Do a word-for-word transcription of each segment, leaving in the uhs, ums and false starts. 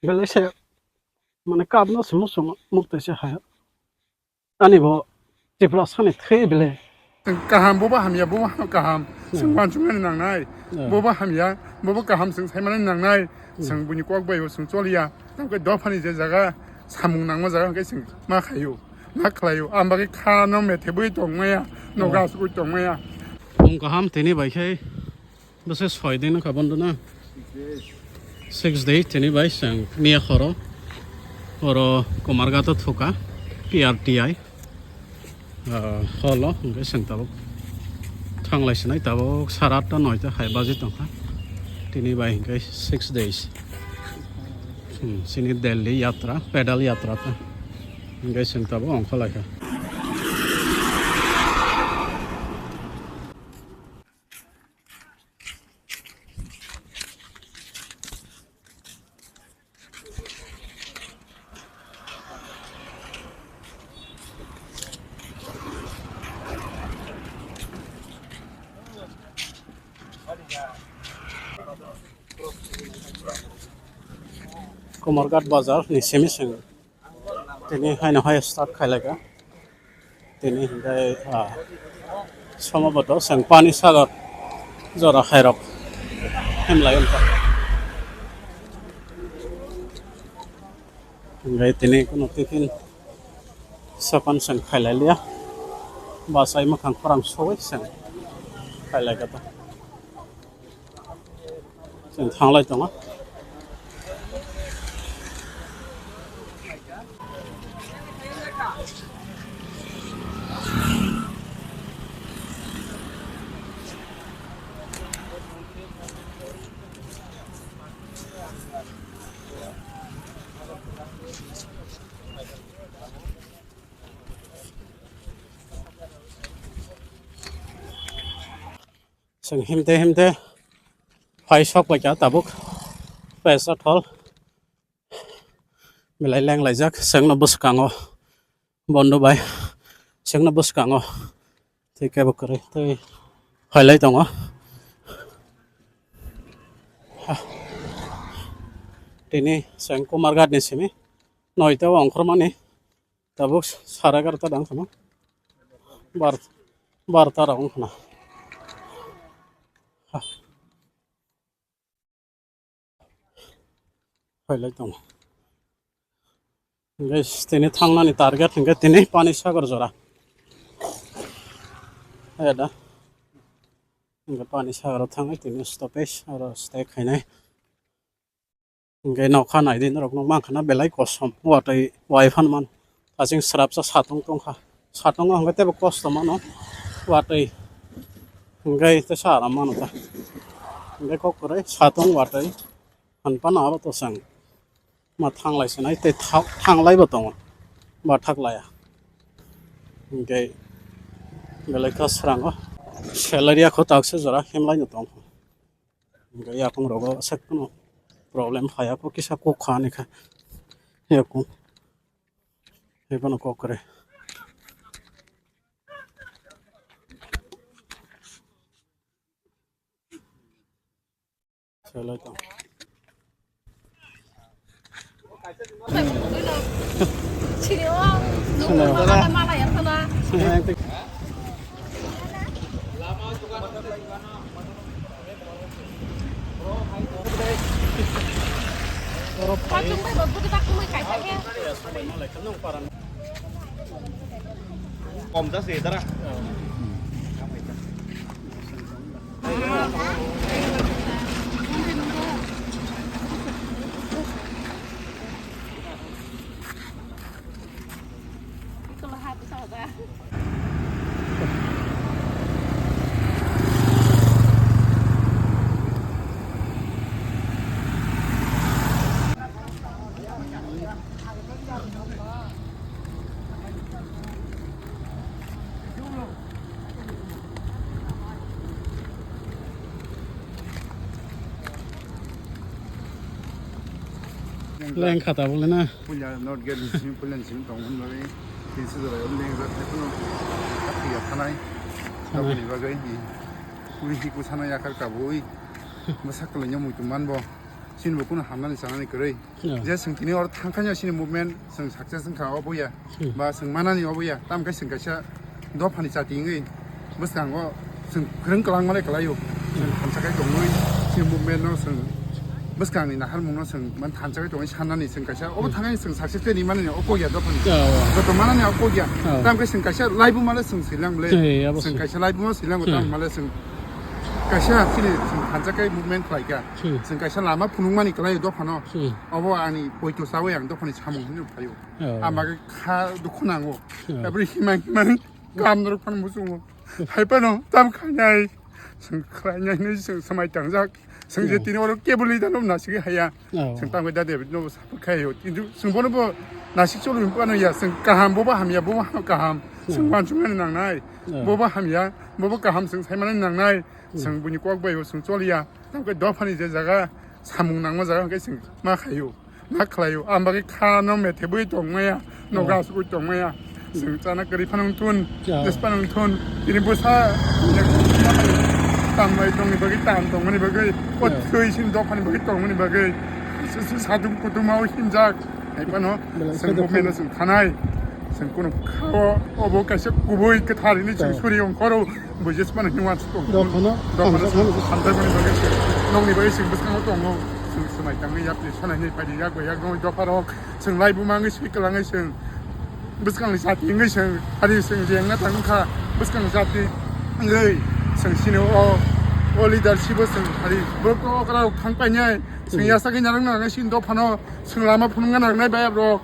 Belai se mane kapno se muchung mukte se hai. Ani bo Tripura sani thwi bele. Kaham, bobo hamya, bobo kaham. Chwng uansukmani nangnai. Bobo hamya, bobo kaham chwng saimani nangnai. Chwng buini kok bai bo chwng choliya. Tamkhe dophani je jaga samung nangma jaga hwnkhe chwng ma khaio, ma khlaio. Ang bagwi kha no methebwi tongmaya, nogo asugwi tongmaya. Tong kaham tini bai khe. Bwswk soi din wngkha bondo na? Six day tini bai chwng miya horo oro Kumarghat o thukha P R T I, ah, hall o hwnkhe chwng tabuk thanglai sinai tabuk sara atta noita hai baji tongkha tini bai hwnkhe six days. Hmm, chini Delhi yatra, pedal yatra ta hwnkhe chwng tabuk ongkhorlaikha. Kumarghat bazar ni simi simi. Tini haino hai start khailai kha. Tini hinkhe, ah, somoboto chwng Pani Sagar jora khairok himlai wngkha. Hinkhe tini kunu tiffin sokan chwng khailai liya. Bachai mwkhang khorang sogwi chwng khailai kha ta. Chwng thanglai tongo. Chwng himte himte phai sok bai kha tabuk. Paisa thol belai leng laijak chwngno bwskango bondo bai chwngno bwskango tei kebo kwrwi tei phailai tongo. Ha. Tini chwng Kumarghat ni simi noita o ongkhormani. Tabuk sare egarota dang khana. Bar, barta rok wng khana. Ha. Phailai tongo. Guys, tini thangnani target hwnkhe tini Pani Sagar jora. Eda. Hwnkhe Pani Sagar o thangwi tini stoppage oro stay khainai. Hwnkhe nokha naidi norok nukmankha na belai kosom watwi wai phanmano. Aswk srapsa satung tongkha. Satungo hwnkhe teibo kosto mano watwi. Hwnkhe teisa aram mano ta. Hwnkhe kok kwrwi satung watwi. Hanphano abo to chwng ma thanglai sinai tei thanglaibo tongo. Ba thaklaiya. Hwnkhe belai kha srango. Salary ya kho taksa jora himlaino tongkha. Hwnkhe yakung rogo aswk phano problem phaiya kho kisa kok kha ani kha yakung. Haiphano kok kwrwi. Selai tong. Kom das ya, dara. Leng khata bole na. Puila not get ni simi puila ni simi tong hwn bagwi tin se jora leng jak hai kuno. Hati ya thanai. Thanai. Taboni bagwi ni. Ui hi ku sana ya kar kabui. Masak kala nyamu tu man bo. Chini bo kunu hamnani chanani kwrwi. Yeah. Je chwng tini oro thangkhaino chini movement chwng success wngkha obo ya. Hmm. Ba chwng manani obo ya. Tamo khe chwng kaisa dophani chati wngwi bwskango chwng kwrwng kwlangma le kwlaio. Chwng thansa khai tongwi chini movement no chwng bwskangni naharmung no chwng man thansa khai tongwi sanani chwng kaisa obo Hmm. thangkhaino chwng success khe rimani obo ya dophani. Yeah, yeah. Joto manani obo ya. Yeah. Tamo khe chwng kaisa laibuma le chwng swilang le. Yeah, yeah, yeah, chwng kaisa laibuma swilang yeah. Tamo male chwng kaisa chini chwng thansa khai movement khlaikha. Hmm. Chwng kaisa lama phunukmani kwlaio dophano. Hmm. Obo ani poito chawi ang dophani samung hinwi phaio. Oh. Ang bagwi kha dukhu nango. Oh. Abri himang himang kam norok phano muchungo. Hai phano tam khainai. Chwng khlainai hinwi chwng swmai tangjak. Chwng je Oh. tini oro kebuli dano nasigwi haya. Oh. Chwng tamo da David no support khaio. Kintu chwng bono bo nasik cholo phano ya. Chwng kaham bobo hamya bobo kaham. Chwng Oh. wansukmani nangnai. Oh. Bobo hamya bobo kaham chwng saimani nangnai. Chwng buini kok bai o chwng choliya. Tamo khe dophani je jaga samung nangma jaga hwnkhe chwng ma khaio, ma khlaio. Ang bagwi kha no methebwi tongmaya, nogo asugwi tongmaya. Chwng chana kwrwi phano wng thun, jes phano wng thun. Tini bwsa tambai tongni bagwi tam tongmani bagwi, o thwi sini dophani bagwi tongmani bagwi. Sadung kutung ma o himjak. Hai phano chwng government no chwng khanai. Chwng kunu kha o, obo kaisa kubui kwthar hinwi chwng suri ongkhoro. Buji se phano hinwi wansuk tongo. Dophano, dophano chwng hamjakmani bagwi chwng nokni bagwi chwng bwskango tongo. Chwng swmai tangwi yapri sana hinwi phaidi yak bai yak nokni dopharok. Chwng laibuma wngwi swi kwlangwi chwng bwskangni jati wngwi chwng hari chwng jengna tangkha bwskang jati wngwi chwng sini o, o leadership o chwng hari borok okra rok thang painai chwng yasagwi narwkna nangnai chini dophano. Chwng lama phunukna nangnai bayap rok,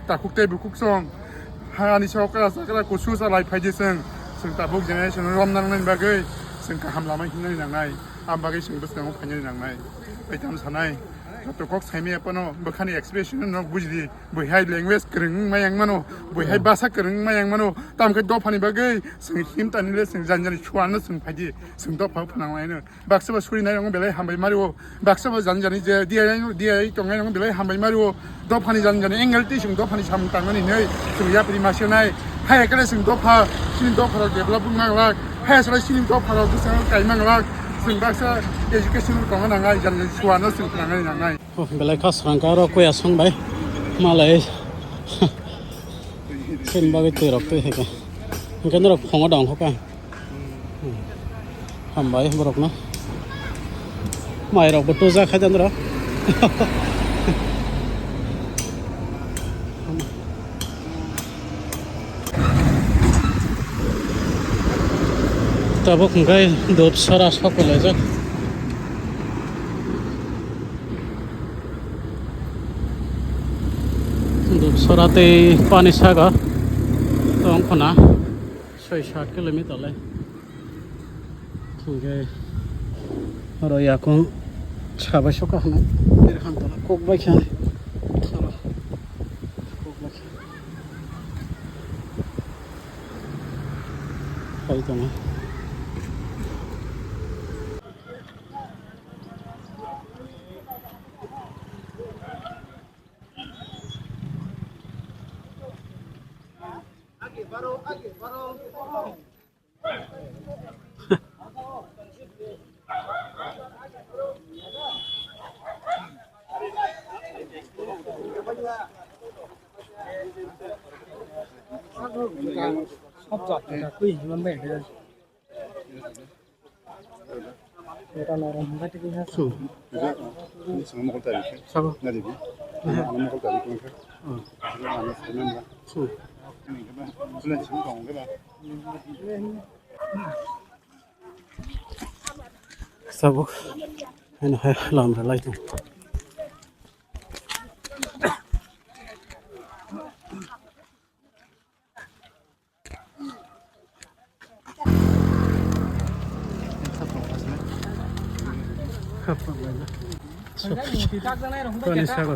takhuk tei bukhuk song. Hani sa okra chakra kusu sa lai phaidi chwng. Chwng tabuk generation romna nangnai bagwi chwng kaham lama hinna nangnai. Am bagwi chwng bwskango phaina nangnai. Bai tam sanai. Joto kok saimaya phano bwkhani expression no bujidi. Bwihai language kwrwng wngma yang mano. Bwihai basa kwrwng wngma yang mano. Tam khe dophani bagwi chwng himtani le chwng jani jani chuano chwng phaidi. Chwng dopha phnanglaino. Baksa ba suri nai rong belai hambai mario. Baksa ba jani jani je diya diya tongnai rong belai hambai mario. Dophani jani jani angle ti chwng dophani samung tangmani hinwi chwng yapri ma senai. Hai ekre chwng dopha, chini dopha rok develop wngna glak. Hai sala chini dopha rok bwskango kaima glak. Chwng baksa education tongna nangnai, jani jani chuano chwng tangna nangnai. Oh, belai kha swrang kha oro kuya song bai. Malai. Ken bagwi twi rok twi hai kha. Hwnkhe norok phongo dong kha. Hambai borokno. Mairokbo tuja khai dan rok. Tabuk hwnkhe dopsora sokolaijak. Dopsora tei Panisagar tong khna soi sat kilometer le. Hwnkhe oro yakung sabai soka hwnwi. Ere hamtala kok bai kha. Oro kok bai kha. Phai tongo. Sab jat twi hwnwi bai. Song. Sabo. Hmm. Song. Sabo. Ano hai lam ralai tu. Pani sago.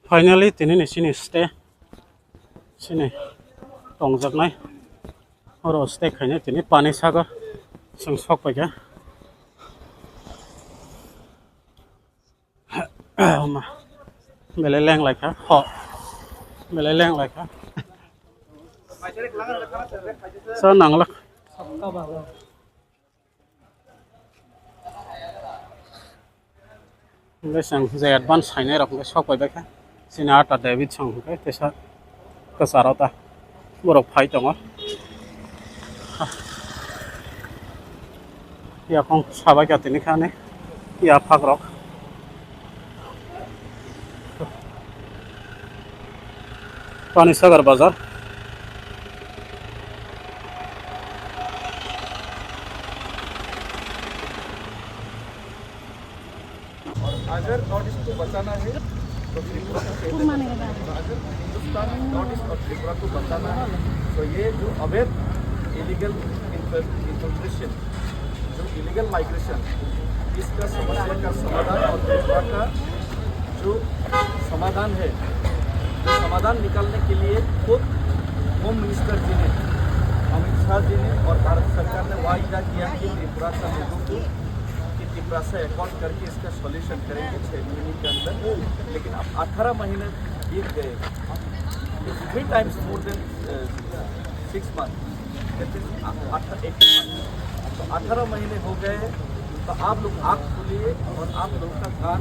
Finally, tini ni sini stay. Sini tongjaknai. Oro stay khainai tini Pani sago. Chwng sok paikha. Belai leng laikha. Ho. Belai leng laikha. So nanglak. Hingke chwng je advance sainai rok hingke sok pai bai kha. Chini ata David song hingke tesa kwcharo ta borok phai tongo. Yaphang sabai ka tini khani yaphak rok. Panisagar Bazar. और अगर north east को बचाना है तो त्रिपुरा को चाहिए बचाना है। और अगर हिंदुस्तान, नॉर्थ ईस्ट और त्रिपुरा को बचाना है तो ये जो अवैध इलीगल इन्फिल्ट्रेशन, जो इलीगल माइग्रेशन, इसका समस्या का समाधान और त्रिपुरा का जो समाधान है, समाधान निकालने के लिए खुद होम मिनिस्टर जी ने, अमित शाह जी ने और भारत सरकार ने वायदा किया कि त्रिपुरा का लोगों को कि तिपरासा एकॉर्ड करके इसका सॉल्यूशन करेंगे छह महीने के अंदर। लेकिन अब अठारह महीने बीत गए, three times more than six months, that is अठारह, एटीन मंथ। तो अठारह महीने हो गए, तो आप लोग आँख खोलिए और आप लोगों का कान